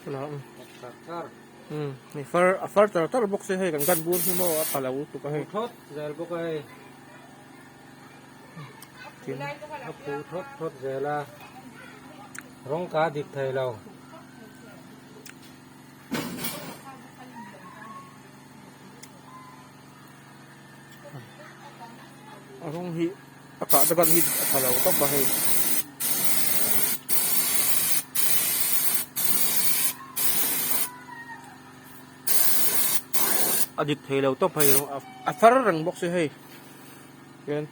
Tar tar. Umm hei far a far tar tar bawk se hei kan gun bur hi maw a pha lo lutuk a hei. Thawt zel bawk a hei. A phu thawt thawt zel a. Rawng ka dik thei lo. A rawng hi a kah te khan hi a tha lo tawp a hei. A dik thei lo tawp hei a far reng bawk si hei. Hian.